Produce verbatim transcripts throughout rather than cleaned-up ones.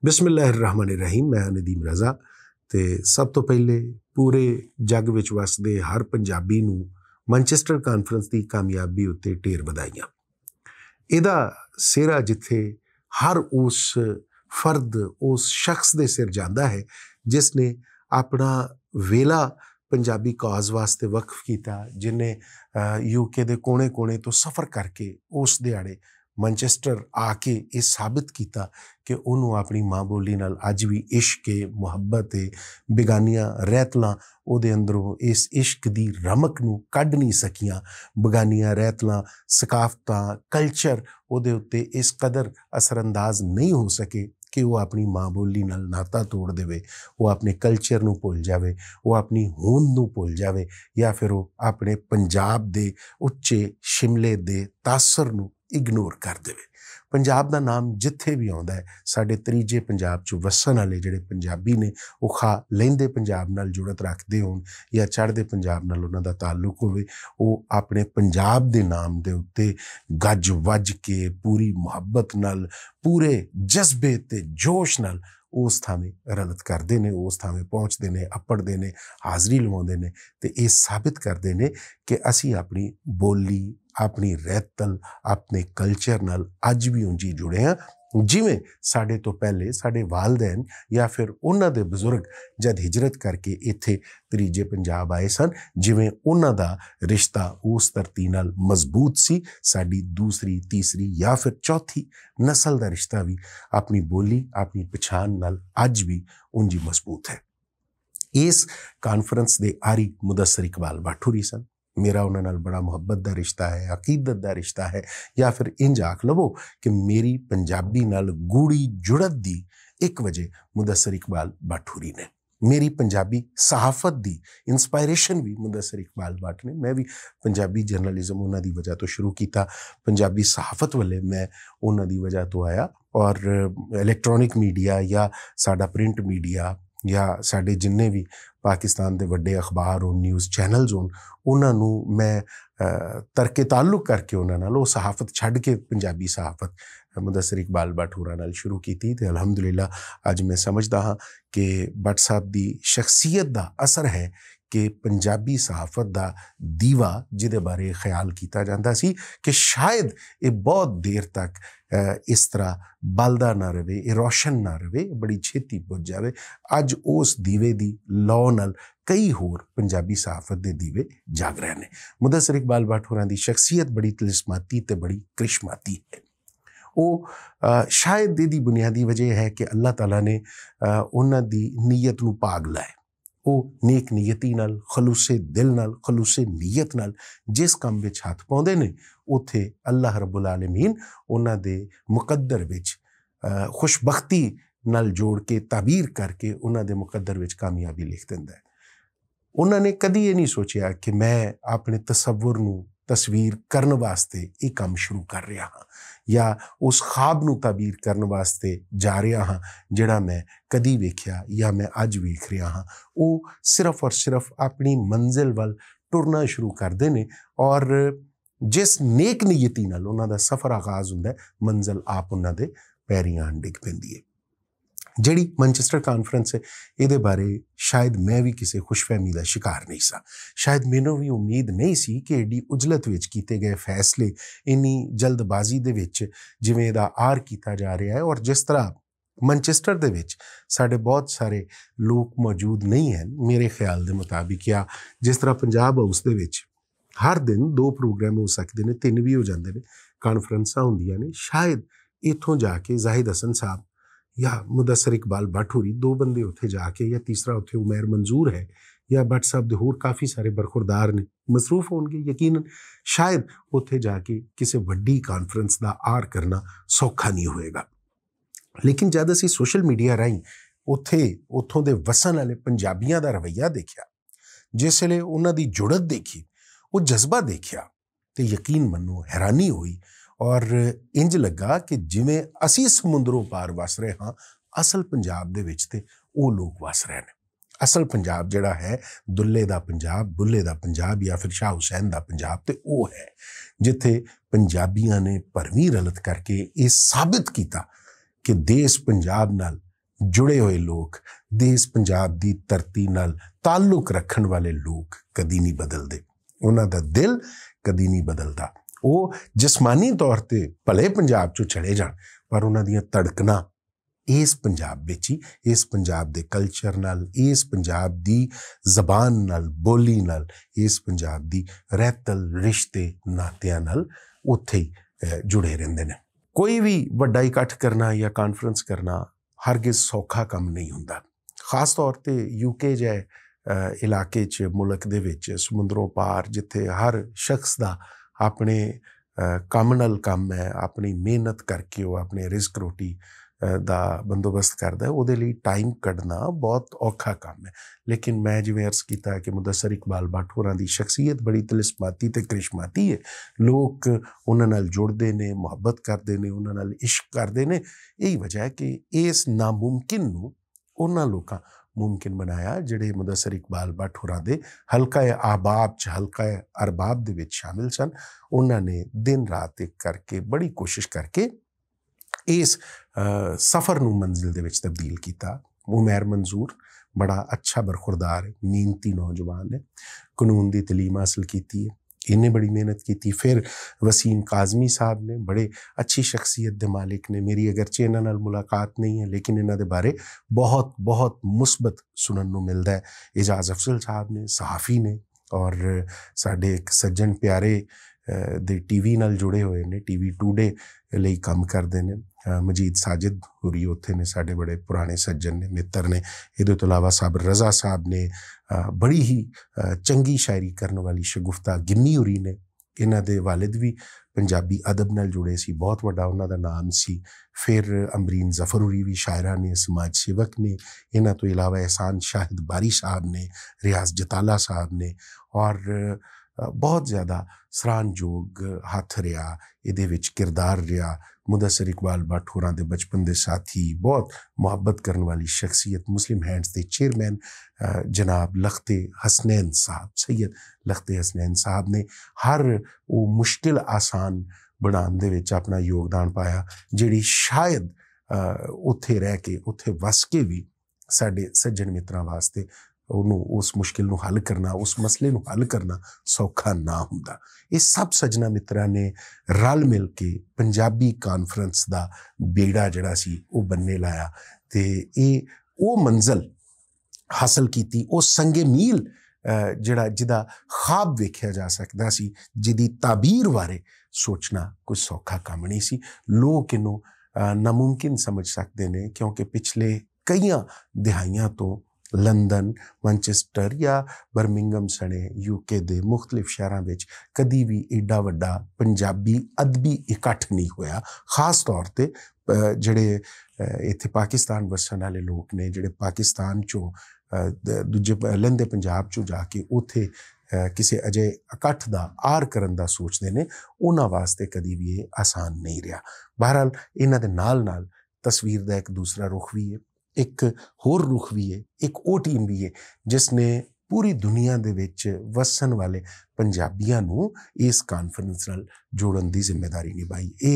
بسم اللہ الرحمن الرحیم، میں ندیم رضا۔ تے سب تو پہلے پورے جگ وچ وسدے ہر پنجابی نوں مانچسٹر کانفرنس دی کامیابی اُتے ڈھیر ودائیاں۔ ایہدا سہرا جتھے ہر اس فرد، اس شخص دے سر جاندا ہے جس نے اپنا ویلا پنجابی کاز واسطے وقف کیتا، جن نے یو کے دے کونے کونے تو سفر کر کے اس دیہاڑے مانچسٹر آ کے ایہہ ثابت کیتا کہ انہوں اپنی ماں بولی نال اج وی عشق محبت بیگانیاں رہتلاں اوہدے اندروں اس عشق دی رمک نوں کڈ نئیں سکیاں۔ بیگانیاں رہتلاں، ثقافتاں، کلچر اوہدے اُتے اس قدر اثرانداز نئیں ہو سکے کہ وہ اپنی ماں بولی نال ناتا توڑ دیوے، وہ اپنے کلچر نوں بھول جاوے، وہ اپنی ہوند نوں بھول جاوے، یا پھر وہ اپنے پنجاب دے اچے شملے دے تاثر نوں اگنور کر دیوے۔ پنجاب دا نام جتھے وی آندا ہے، ساڈے تریجے پنجاب چ وسن والے جڑے پنجابی نے، وہ خا لیندے پنجاب نال جڑت رکھدے ہون یا چڑھدے پنجاب نال انہاں دا تعلق ہووے، وہ اپنے پنجاب دے نام دے اُتے گج وج کے پوری محبت نال، پورے جذبے تے جوش نال اس تھاویں رلت کردے نے، اس تھاویں پہنچدے نے، اپڑدے نے، حاضری لواوندے نے، تے ایہہ ثابت کردے نے کہ اسی اپنی بولی، اپنی رہتل، اپنے کلچر نال اج وی اونجی جڑے ہاں، جیویں ساڈے تو پہلے ساڈے والدین یا پھر انہاں دے بزرگ جد ہجرت کر کے ایتھے تریجے پنجاب آئے سن، جیویں انہاں دا رشتہ اس ترتی نال مضبوط سی۔ ساڈی دوسری، تیسری یا پھر چوتھی نسل دا رشتہ وی اپنی بولی، اپنی پچھان نال اج وی اونجی مضبوط ہے۔ اس کانفرنس دے آری مدثر اقبال باٹھوری سن۔ میرا انہاں نال بڑا محبت دا رشتہ ہے، عقیدت دا رشتہ ہے، یا پھر انج آکھ لو کہ میری پنجابی نال گوڑی جڑت دی ایک وجہ مدثر اقبال باٹھوری نے۔ میری پنجابی صحافت دی انسپائریشن بھی مدثر اقبال بٹ نے۔ میں بھی پنجابی جرنلزم انہاں دی وجہ تو شروع کیتا، پنجابی صحافت والے میں انہاں دی وجہ تو آیا، اور الیکٹرانک میڈیا یا ساڈا پرنٹ میڈیا یا ساڈے جنہیں بھی پاکستان دے وڈے اخبار ہون، نیوز چینلز ہون، انہاں نوں میں ترک تعلق کر کے انہاں نال وہ صحافت چھڈ کے پنجابی صحافت مدثر اقبال بٹ ہوراں نال شروع کیتی، تے الحمدللہ اج میں سمجھدا ہاں کہ بٹ صاحب دی شخصیت دا اثر ہے کہ پنجابی صحافت دا دیوا، جدے بارے خیال کیتا جاندا سی کہ شاید ایہہ بہت دیر تک اس طرح بلدا نہ رہے، ایہہ روشن نہ رہے، بڑی چھیتی بجھ جاوے، اج اس دیوے دی لو نال کئی ہور پنجابی صحافت دے دیوے جاگ رہے نے۔ مدثر اقبال بٹ ہوراں دی شخصیت بڑی تلسماتی تے بڑی کرشماتی ہے۔ وہ شاید ایہدی بنیادی وجہ ہے کہ اللہ تعالیٰ نے انہاں دی نیت نوں پاگ لائے۔ وہ نیک نیتی نال، خلوص دل نال، خلوص نیت نال جس کم وچ ہتھ پاؤندے نے، اوتھے اللہ رب العالمین انہاں دے مقدر وچ خوشبختی نال جوڑ کے، تعبیر کر کے انہاں دے مقدر وچ کامیابی لکھ دیندا ہے۔ انہاں نے کدی ایہہ نئیں سوچیا کہ میں اپنے تصور نوں تصویر کرن واسطے ایہہ کم شروع کر رہیا ہاں، یا اس خواب نوں تعبیر کرن واسطے جا رہیا ہاں، جڑا میں کدی ویکھیا یا میں اج ویکھ رہیا ہاں۔ وہ صرف اور صرف اپنی منزل ول ٹرنا شروع کردے نے، اور جس نیک نیتی نال انہاں دا سفر آغاز ہوندا ہے، منزل آپ انہاں دے پیریاں ڈگ پیندی ہے۔ جیہڑی مانچسٹر کانفرنس ہے، ایہدے بارے شاید میں وی کسے خوش فہمی دا شکار نئیں سا۔ شاید مینوں وی امید نئیں سی کہ ایہڑی اجلت وچ کیتے گئے فیصلے، اینی جلد بازی دے وچ جیویں ایہدا آر کیتا جا رہیا ہے، اور جس طرح مانچسٹر دے وچ ساڈے بہت سارے لوک موجود نئیں ہن، میرے خیال دے مطابق، یا جس طرح پنجاب ہاؤس دے وچ ہر دن دو پروگرام ہو سکدے نے، تن وی ہو جاندے نے، کانفرنساں ہوندیاں نے، شاید اتھوں جا کے زاہد حسن صاحب یا مدثر اقبال بٹ ہوری دو بندے اتھے جا کے، یا تیسرا اتھے عمیر منظور ہے، یا بٹ صاحب دے ہور کافی سارے برخوردار نے، مصروف ہون گے یقیناً۔ شاید اتھے جا کے کسے وڈی کانفرنس دا آر کرنا سوکھا نہیں ہوئے گا۔ لیکن جد اسی سوشل میڈیا راہیں اتھے اتھوں دے وسن والے پنجابیاں دا رویہ دیکھیا، جس ویلے انہاں دی جڑت دیکھی، وہ جذبہ دیکھیا، تے یقین منو، حیرانی ہوئی، اور انج لگا کہ جویں اسی سمندروں پار وس رہے ہاں، اصل پنجاب دے وچ تے او لوگ وس رہے نے۔ اصل پنجاب جڑا ہے، دلے دا پنجاب، بلے دا پنجاب، یا پھر شاہ حسین دا پنجاب، تے او ہے جتھے پنجابیاں نے پرویں رلت کر کے یہ ثابت کیتا کہ دیس پنجاب نال جڑے ہوئے لوگ، دیس پنجاب دی دھرتی نال تعلق رکھن والے لوگ کدی نہیں بدلدے۔ انہاں دا دل کدی نہیں بدلدا۔ او جسمانی طور تے بھلے پنجاب چوں چلے جان، پر انہاں دیاں تڑکناں اس پنجاب وچ ہی، اس پنجاب دے کلچر نال، اس پنجاب دی زبان نال، بولی نال، اس پنجاب دی رہتل رشتے ناتیاں نال اتھے ہی جڑے رہندے نے۔ کوئی وی وڈا اکٹھ کرنا یا کانفرنس کرنا ہرگز سوکھا کم نہیں ہوندا۔ خاص طور تے یو کے جے علاقے چ، ملک دے وچ سمندروں پار جتھے ہر شخص دا اپنے کم نال کم ہے، اپنی محنت کر کے وہ اپنے رزق روٹی دا بندوبست کردا ہے، اودے لئی ٹائم کڈنا بہت اوکھا کم ہے۔ لیکن میں جویں عرض کیتا کہ مدثر اقبال بٹ ہوراں دی شخصیت بڑی تلسماتی تے کرشماتی ہے۔ لوگ انہاں نال جڑدے نے، محبت کردے نے، انہاں نال عشق کردے نے۔ یہی وجہ ہے کہ اس ناممکن نوں انہاں لوکاں ممکن بنایا جڑے مدثر اقبال بٹ ہوراں دے حلقہ احباب چ، حلقہ ارباب دے وچ شامل سن۔ انہاں نے دن رات ایک کر کے، بڑی کوشش کر کے اس سفر نوں منزل دے وچ تبدیل کیتا۔ عمیر منظور بڑا اچھا برخوردار ہے، محنتی نوجوان ہے، قانون دی تعلیم حاصل کیتی ہے، انہیں بڑی محنت کیتی۔ پھر وسیم کاظمی صاحب نے، بڑے اچھی شخصیت دے مالک نے، میری اگرچہ انہاں نال ملاقات نہیں ہے لیکن انہاں دے بارے بہت بہت مثبت سنن نوں ملدا ہے۔ اعجاز افضل صاحب نے، صحافی نے، اور ساڈے ایک سجن پیارے دے ٹی وی نال جڑے ہوئے نے، ٹی وی ٹوڈے لئی کم کردے نے۔ مجید ساجد ہوری اتھے نے، ساڈے بڑے پرانے سجن نے، متر نے۔ ایہدے توں علاوہ صابر رضا صاحب نے بڑی ہی چنگی شاعری کرن والی شگفتہ گنی ہوری نے۔ انہاں دے والد وی پنجابی ادب نال جڑے سی، بہت وڈا انہاں دا نام سی۔ پھر امبرین ظفر ہوری وی شاعرہ نے، سماج سیوک نے۔ انہاں توں علاوہ احسان شاہد باری صاحب نے، ریاض جتالہ صاحب نے، اور بہت زیادہ سران جوگ ہتھ رہیا، ایہدے وچ کردار رہیا۔ مدثر اقبال بٹ ہوراں دے بچپن دے ساتھی، بہت محبت کرن والی شخصیت، مسلم ہینڈز دے چیئرمین جناب لختے حسنین صاحب، سید لختے حسنین صاحب نے ہر وہ مشکل آسان بنان دے وچ اپنا یوگدان پایا، جڑی شاید اتھے رہ کے، اتھے وس کے بھی ساڈے سجن متراں واسطے انہوں اس مشکل نوں حل کرنا، اس مسئلے نوں حل کرنا سوکھا نہ ہوندا۔ یہ سب سجنا متراں نے رل مل کے پنجابی کانفرنس دا بیڑا جڑا سی وہ بننے لایا، تے اے او منزل حاصل کیتی، او سنگ میل جڑا جدا خواب ویکھیا جا سکدا سی، جدی تعبیر بارے سوچنا کوئی سوکھا کم نہیں سی۔ لوگ انہوں ناممکن سمجھ سکدے نے، کیونکہ پچھلے کئیاں دہائیاں توں لندن، مانچسٹر یا برمنگھم سنے یو کے دے مختلف شہراں وچ کدی وی ایڈا وڈا پنجابی ادبی اکٹھ نہیں ہویا۔ خاص طور تے جڑے ایتھے پاکستان وسن والے لوگ نے، جڑے پاکستان چوں دوجے لہندے پنجاب چوں جا کے اوتھے کسے اجے اکٹھ دا آر کرن دا سوچدے نے، انہاں واسطے کدی وی ایہہ آسان نہیں رہیا۔ بہرحال، انہاں دے نال نال تصویر دا ایک دوسرا رخ وی ہے، ایک ہور رخ وی ہے، ایک او ٹیم وی ہے جس نے پوری دنیا دے وچ وسن والے پنجابیاں نوں اس کانفرنس نال جوڑن دی ذمہ داری نبھائی۔ اے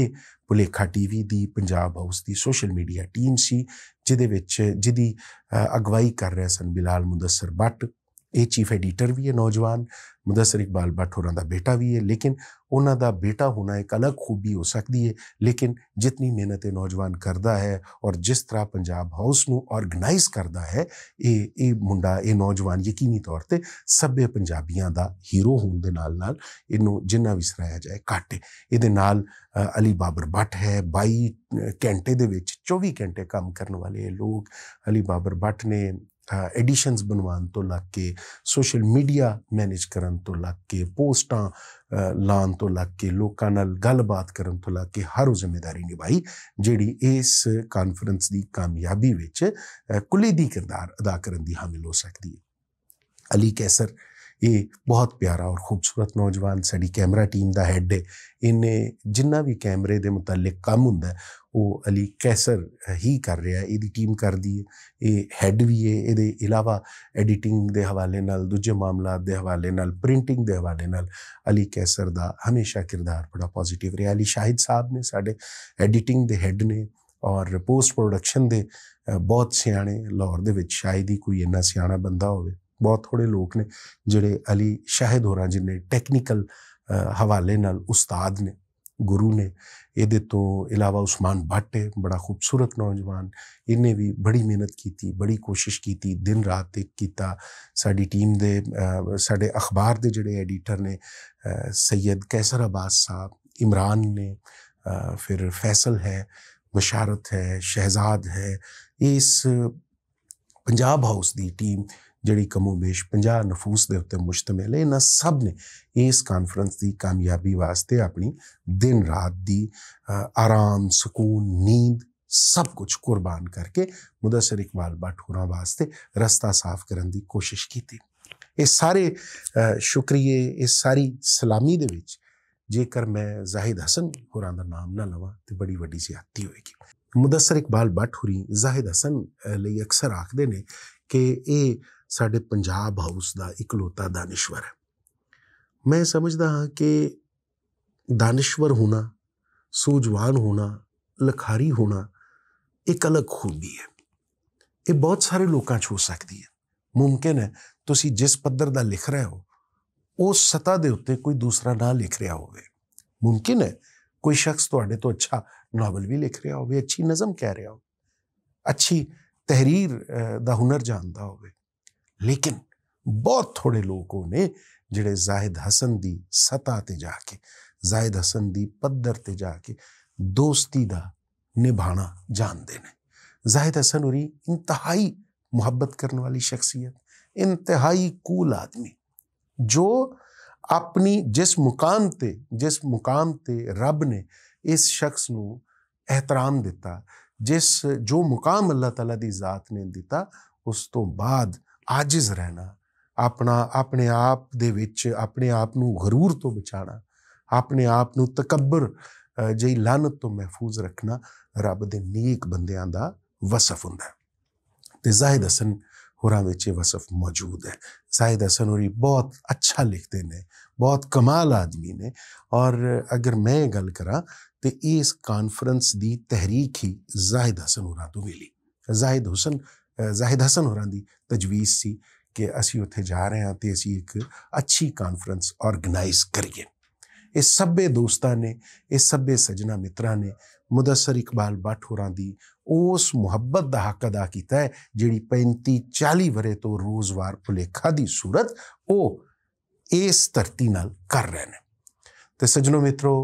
پلیکھا ٹی وی دی، پنجاب ہاؤس دی سوشل میڈیا ٹیم سی، جدے وچ جدی اگوائی کر رہے سن بلال مدثر بٹ۔ اے چیف ایڈیٹر وی ہے نوجوان، مدثر اقبال بٹ ہوراں دا بیٹا وی ہے، لیکن انہاں دا بیٹا ہونا ایک الگ خوبی ہو سکدی ہے، لیکن جتنی محنت اے نوجوان کردا ہے اور جس طرح پنجاب ہاؤس نوں آرگنائز کردا ہے، اے اے منڈا، اے نوجوان یقینی طور تے سبھے پنجابیاں دا ہیرو ہون دے نال نال اینوں جنہ وی سرایا جائے گھٹ ہے۔ اے دے نال علی بابر بٹ ہے، بائی گھنٹے دے وچ چوبی گھنٹے کم کرن والے لوگ۔ علی بابر بٹ نے ایڈیشنز بنوان توں لگ کے، سوشل میڈیا مینج کرن توں لگ کے، پوسٹاں لان توں لگ کے، لوکاں نال گل بات کرن توں لگ کے ہر وہ ذمہ داری نبھائی جیہڑی اس کانفرنس دی کامیابی وچ کلیدی کردار ادا کرن دی حامل ہو سکدی ہے۔ علی قیصر، یہ بہت پیارا اور خوبصورت نوجوان ساڈی کیمرہ ٹیم دا ہیڈ ہے۔ انہیں جنہ بھی کیمرے دے متعلق کم ہوندا ہے، وہ علی قیصر ہی کر رہا ہے، یہ ٹیم کر دی ہے۔ یہ ہیڈ بھی ہے، یہ علاوہ ایڈیٹنگ دے حوالے نال، دوجے معاملات دے حوالے نال، پرنٹنگ دے حوالے نال علی قیصر دا ہمیشہ کردار بڑا پازیٹیو رہا۔ علی شاہد صاحب نے ساڈے ایڈیٹنگ دے ہیڈ نے، اور پوسٹ پروڈکشن دے بہت سیانے لاہور دے وچ شاید ہی کوئی اننا سیانا بندہ ہووے۔ بہت تھوڑے لوگ نے جڑے علی شاہد ہوراں جنہیں ٹیکنیکل حوالے نال استاد نے، گرو نے۔ ایہدے توں علاوہ عثمان بٹ ہے، بڑا خوبصورت نوجوان۔ انہیں وی بڑی محنت کیتی، بڑی کوشش کیتی، دن رات ایک کیتا۔ ساڈی ٹیم دے ساڈے اخبار دے جڑے ایڈیٹر نے، سید قیصر عباس صاحب، عمران نے، فیر فیصل ہے، بشارت ہے، شہزاد ہے، اس پنجاب ہاؤس دی ٹیم جڑی کم و بیش پنجاہ نفوس دے اتے مشتمل ہے، انہاں سب نے اس کانفرنس دی کامیابی واسطے اپنی دن رات دی آرام، سکون، نیند، سب کچھ قربان کر کے مدثر اقبال بٹ ہوراں واسطے رستہ صاف کرن دی کوشش کیتی۔ یہ سارے شکریہ، یہ ساری سلامی دے وچ جے کر میں زاہد حسن ہوراں دا نام نہ لواں تے بڑی وڈی زیادتی ہوئے گی۔ مدثر اقبال بٹ ہوری زاہد حسن لئی اکثر آکھدے نے کہ اے ساڈے پنجاب ہاؤس دا اکلوتا دانشور ہے۔ میں سمجھدا ہاں کہ دانشور ہونا، سوجوان ہونا، لکھاری ہونا ایک الگ خوبی ہے۔ یہ بہت سارے لوکاں چ ہو سکتی ہے۔ ممکن ہے تسی جس پدر دا لکھ رہے ہو، اس سطح دے اُتے کوئی دوسرا نہ لکھ رہا ہووے۔ ممکن ہے کوئی شخص تہاڈے تو اچھا ناول وی لکھ رہا ہووے، اچھی نظم کہہ رہا ہووے، اچھی تحریر دا ہنر جاندا ہووے۔ لیکن بہت تھوڑے لوگ ہونے جڑے زاہد حسن دی سطح تے جا کے، زاہد حسن دی پدر تے جا کے دوستی دا نبھانا جاندے نے۔ زاہد حسن ہوری انتہائی محبت کرن والی شخصیت، انتہائی کول آدمی، جو اپنی جس مقام تے جس مقام تے رب نے اس شخص نوں احترام دتا، جس جو مقام اللہ تعالیٰ دی ذات نے دتا، اس تو بعد عاجز رہنا، اپنا اپنے آپ دے وچ اپنے آپ نوں غرور تو بچانا، اپنے آپ نوں تکبر جئی لعنت تو محفوظ رکھنا رب دے نیک بندیاں دا وصف ہوندا ہے۔ تے زاہد حسن ہوراں وچ یہ وصف موجود ہے۔ زاہد حسن ہوری بہت اچھا لکھتے نے، بہت کمال آدمی نے۔ اور اگر میں گل کراں تے اس کانفرنس دی تحریک ہی زاہد حسن ہوراں تو ملی۔ زاہد حسن زاہد حسن ہوراں دی تجویز سی کہ اسی اتھے جا رہے ہاں تے اسی ایک اچھی کانفرنس آرگنائز کریے۔ یہ سبے دوستاں نے، یہ سبے سجنا متراں نے مدثر اقبال بٹ ہوراں دی اس محبت دا حق ادا کیتا ہے جڑی پینتی چالی ورے تو روزوار پلیکھا دی صورت او اس دھرتی نال کر رہے نے۔ تے سجنو مترو،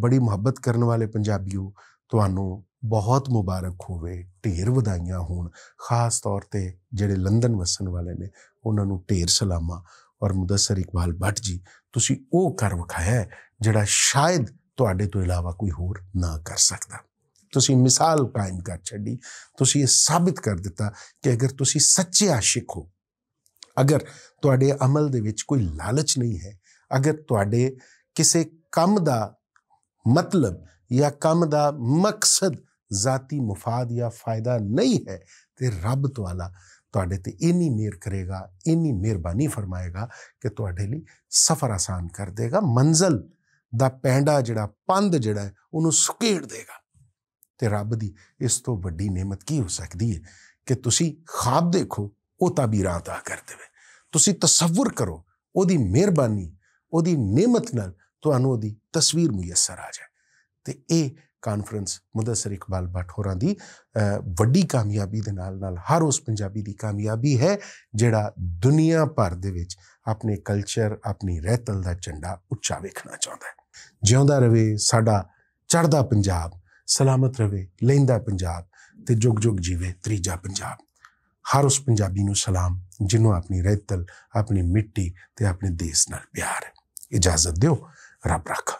بڑی محبت کرن والے پنجابیو، تہانوں بہت مبارک ہووے، ڈھیر ودائیاں ہون۔ خاص طور تے جڑے لندن وسن والے نے، انہاں نوں ڈھیر سلاماں۔ اور مدثر اقبال بٹ جی، تسی او کر وکھایا ہے جڑا شاید تہاڈے تو علاوہ کوئی ہور نہ کر سکدا۔ تسی مثال قائم کر چھڈی، تسی یہ ثابت کر دتا کہ اگر تسی سچے عاشق ہو، اگر تہاڈے عمل دے وچ کوئی لالچ نہیں ہے، اگر تہاڈے کسے کم دا مطلب یا کم دا مقصد ذاتی مفاد یا فائدہ نہیں ہے، تے رب تعالیٰ تہاڈے تے اینی مہر کرے گا، اینی مہربانی فرمائے گا کہ تہاڈے لئی سفر آسان کر دے گا، منزل دا پینڈا جڑا، پند جڑا ہے، انہوں سکیڑ دے گا۔ تے رب دی اس تو وڈی نعمت کی ہو سکدی ہے کہ تسی خواب دیکھو، او تعبیراں عطا کر دے۔ تسی تصور کرو، او دی مہربانی، او دی نعمت نال تانوں او دی تصویر میسر آ جائے۔ تے اے کانفرنس مدثر اقبال بٹ ہوراں دی وڈی کامیابی دے نال نال ہر اس پنجابی دی کامیابی ہے جڑا دنیا بھر دے وچ اپنے کلچر، اپنی رہتل دا جھنڈا اچا ویکھنا چاہندا ہے۔ جیوندا رہے ساڈا چڑھدا پنجاب، سلامت رہے لیندا پنجاب، تے جگ جگ جیوے تریجا پنجاب۔ ہر اس پنجابی نوں سلام جنوں اپنی رہتل، اپنی مٹی تے اپنے دیس نال پیار ہے۔ اجازت دیو، رب رکھ۔